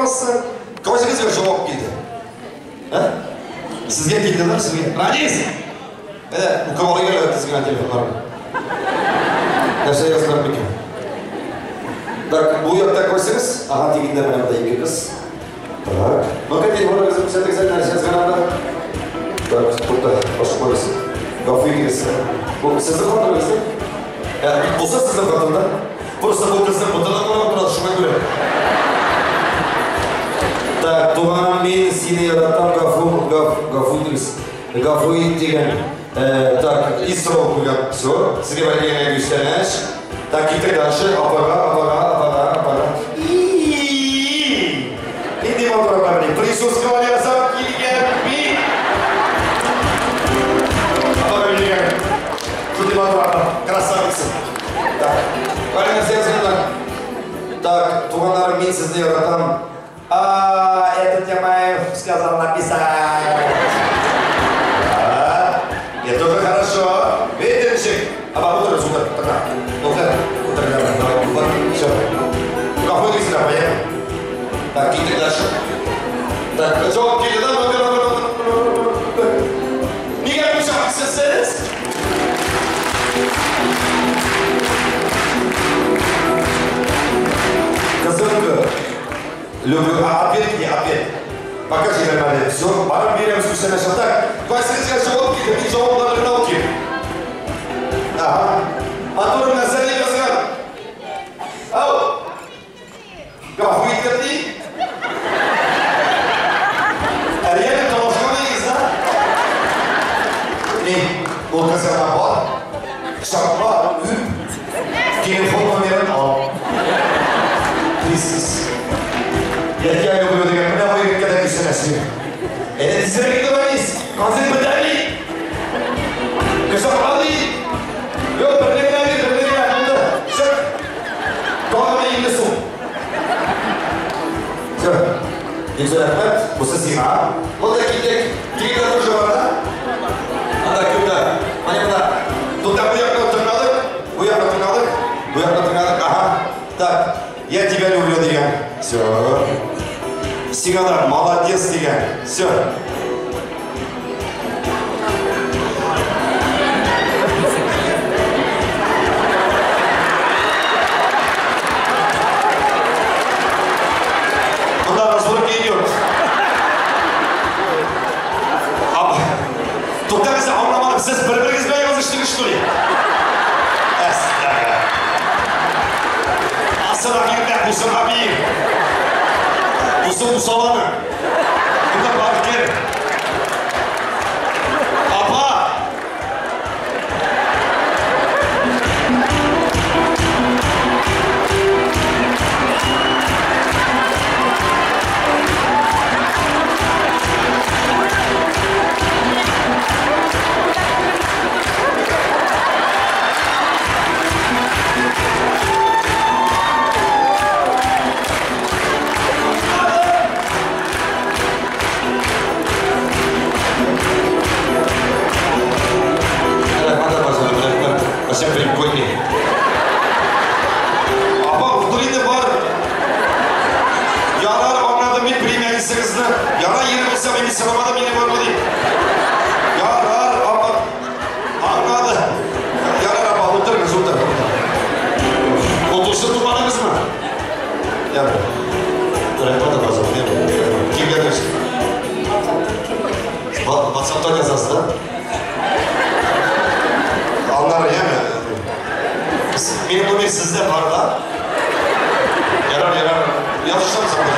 Бармасың. Кайсыгызга җавап килде? Ә? Сезгә килделәр, сезгә. Радис! Әйдә, укып алыйк әле тиз генә телефоннарны. Нәрсә яздылар микән? Так, бу якта кайсыгыз? Ага, тегендә менә монда ике кыз. Так. Ну-ка, телефоныгызны күрсәтегез әле, нәрсә язган анда? Так, тукта, ашыкмагыз. Гафу итегез. Бу сезнең хатыныгыз, не? Ә, бусы сезнең хатын, да? Просто бу кызның ботына карап тора, шуңа күрә. Так, туганым, мин сине яратам, гафу, гафу, гафу итегез. Гафу ит дигән. Так, и сорау куйган. Все, сезгә бәлки генә күчтәнәч. Так, киттек дальше. Апага, апага, апага, апага. Нинди матур апа менә. Прическа ясап килгән бит. Апага килгән. Шундый матур апа, красавица. Так, Валя нәрсә язганнар? Так, туганнарым, мин сезне яратам. А, это Тямаев сказал написать. А, это уже хорошо. Видите, А утро, утро, так, ну-ка, утро, давай, давай, вот, все. Какой сюда, поехали. Так, киттек дальше. Так, җавап килде, да? Ну-ка, ну-ка, ну-ка. Нигә күчәксез? Кызым, люблю. А ответ где? Ответ. Покажи нормально. Все, барып бирәбез күчтәнәч. Так, кайсыгызга җавап килде? Мин җавапларны укыйм. Ага. Матур нәрсә дип язган? Ау. Гафу иттем ди. Әле талашкан да? Ни, ул кызга бар. Кочакла, үп. Телефон номерын ал. Тиз. Я тебя люблю дигән. Менә бу егеткә дә күчтәнәч. Әйдә, тизрәк инде, Борис. Концерт бетә бит. Кочакла ди. Юк, берне генә бир, берне генә. Булды. Чык. Тагын 50 сум. Все. Бик зур рәхмәт. Бусы сиңа. Булды, киттек. Егетләр тоже бар, да? Анда кемдә? Менә монда. Тукта, бу якны тыңладык. Бу якны тыңладык. Бу якны тыңладык. Ага. Так, я тебя люблю дигән. Все. Сиңа да молодец дигән. Все. Монда разборка идет. Туктагыз, аңламадым, сез бер-берегез белән языштыгыз, что ли? Әстәгә. Асыра бирдә, бусыга бир. Бусы бусаланы. Монда бар кер. Апа! Рәхмәт, апа, рәхмәт. Вообще прикольный. Апа, утыр инде бар. Ярар, аңладым мин племянницагызны. Ярар, ире булса, мин сорамадым, ире бармы дип. Ярар, апа. Аңлады. Ярар, апа, утырыгыз, утыр. Утырсын туганыгызмы? Ярар. Рәхмәт, апа, Кемгә дөрес? WhatsApp'тан язасыз, да? Аннары, яме? Минем номер сездә бар да? Ярар, ярар. Язышабыз анда.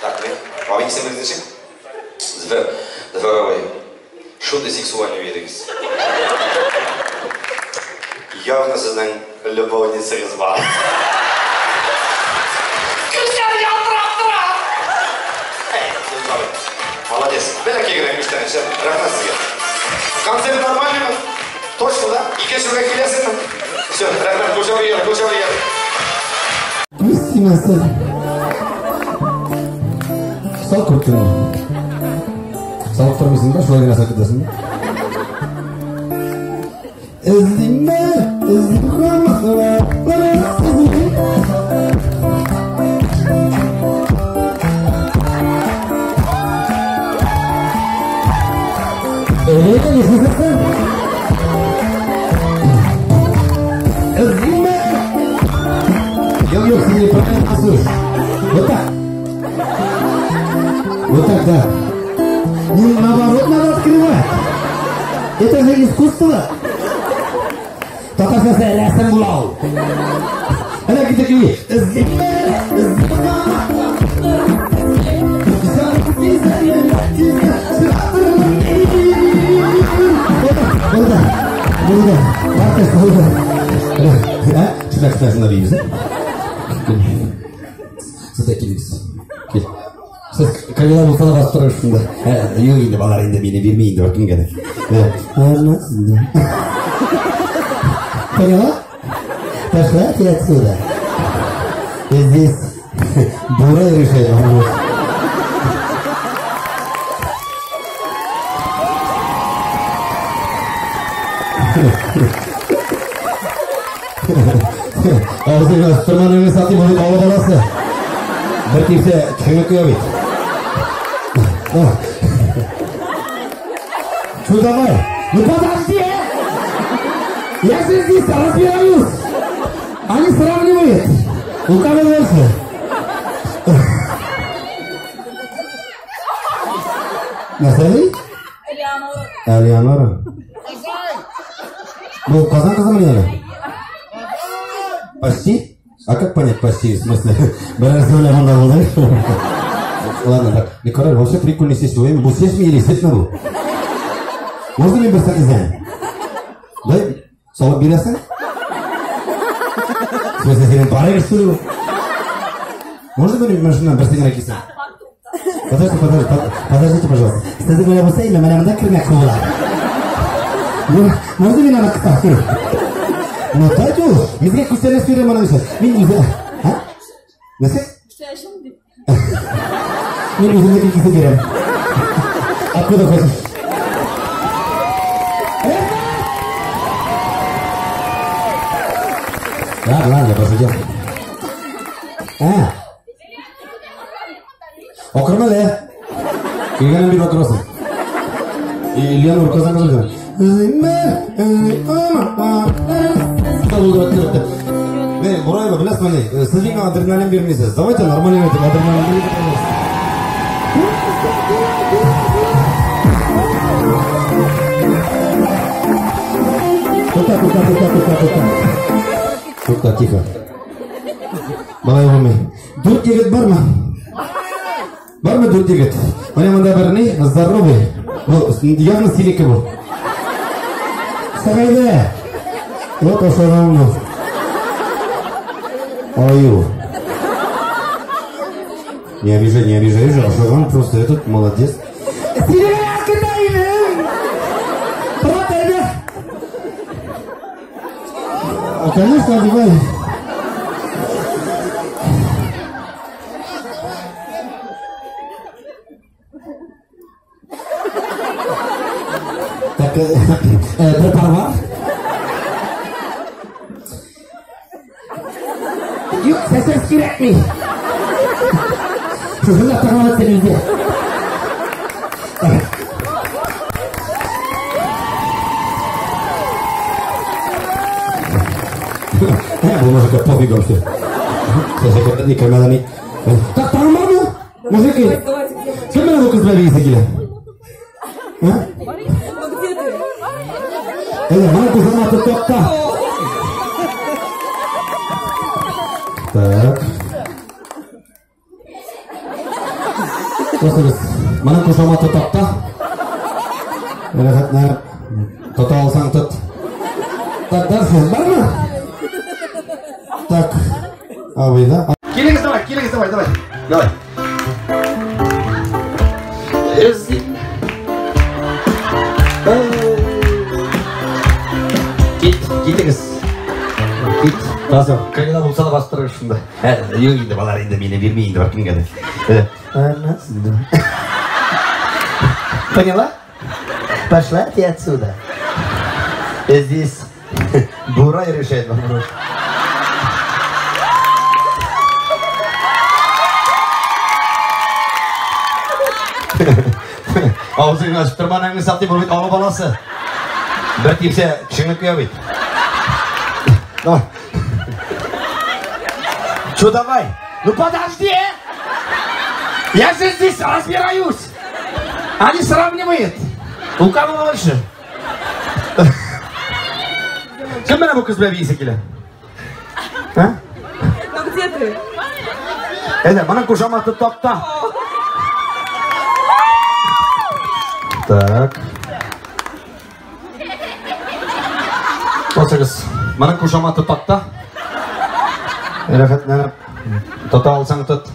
Так, мы, абый, исемегез ничек? Зөфәр, Зөфәр абый. Шундый сексуальный идегез. Явно сезнең любовницагыз бар. Күзләр ялтырап тора. Молодец. Бәләкәй генә күчтәнәч. Рәхмәт сезгә. Концерт нормальный? Точно, да? Икенче елга киләсеңме? Все, рәхмәт. Кул чабыйк, кул чабыйк. Күз тимәсен. Сал күркеңне. Салып тормыйсың да, шулай гына салып китәсең. Эзлиме, эзлиме. Öyle mi? Эзлиме. Юк, юк, син неправильно танцуешь. Вот так. Вот так, да. Не, наоборот надо открывать. Это же искусство. Татарчасы рәсем була ул. Әнә китә ки. Эзлиме, эзлиме. Булды, булды. Бартыс булды. Ә? Шунда шунда шунда биибез, ә? Сез дә килегез. Кил. Сез Камила булса да басып торыгыз шунда. Юк инде, балалар инде мине бирми инде беркемгә дә. Поняла? Пошла ты отсюда. Здесь дура решает вопрос. Авызыңа тырманыңны сатып алып алып аласы. Бер типсә төшеңне куя бит. Что, давай? Ну подожди! Я же здесь разбираюсь! Они сравнивают! У кого больше? Нәрсә? Элеонора. Элеонора. Бу Казан кызымы әле? Почти? А как понять почти? В смысле? Берәрсе белән монда булды. Ладно, так. Николай, вообще прикольный сесть. Бу сесть или сесть бу? Можно мин берсен эзләним? Да? Салып бирәсең? В смысле, синең бар что ли? Можно мин шуннан берсен генә кисәм? Подожди, подожди, подождите, пожалуйста. Сезнең белән булса, инде менә монда кермәк була. Можно мин аны кысам? Ну, дайте ул. Безгә күчтәнәч бирә моның өчен. Мин үзе... А? Нәрсә? Күчтәнәчем дип. Мин үземнеке кисеп бирәм. Откуда хочешь? Ладно, ладно, я пошутил. А? Акырма әле. Килгәнен бик акырасың. Ильяна Казан кызы. Не, Бураева, беләсезме ни? Сез миңа адреналин бирмисез. Давайте нормально итеп адреналин бирик, пожалуйста. Тукта, тукта, тукта, тукта, тукта. Тукта, тихо. Болай булмый. Дүрт егет бармы? Бармы дүрт егет? Менә монда бер ни, здоровый. Бу явно синеке бу. Сагайды. Вот ашаган бу. Аю. Не обижай, не обижай же, ашаган просто этот молодец. Синеке китайным. Протеде. Конечно, одевай. Так, бер пар бар. Юк, сәсәс кирәкми. Шушында тыңлап үзе. Бу мужикка пофиг вообще. Сәсәкәтә ни кермәде ни. Так, тагын бармы? Мужики. Кем белән бу кыз белән биисе килә? А? Ну где ты? Әйдә, моның кушаматы такта. Так. Дустыгыз, моның кушаматы такта. Рәхәтләр. Тота алсаң тот. Так, дальше бармы? Так. Абый, да? Килегез, давай, килегез, давай, давай. Давай. Эзлим. Кит, китегез. Кит. Таза, кайда булса да бастырыр шунда. Юк инде, балалар инде мине бирми инде бар кемгә дә. Поняла? Пошла ты отсюда. Здесь Бурай решает вопрос. Авызыңны ачып торма, анаңны сатып, бу бит ава баласы. Бер типсә, тешеңне куя бит. Давай. Че давай? Ну подожди! Я же здесь разбираюсь! Они сравнивают. У кого больше? Кем менә бу кыз белән биисе килә? А? Ну где ты? Әйдә, моның кушаматы такта. Так. Басыгыз. Моның кушаматы такта. Рәхәтләнеп тота алсаң тот.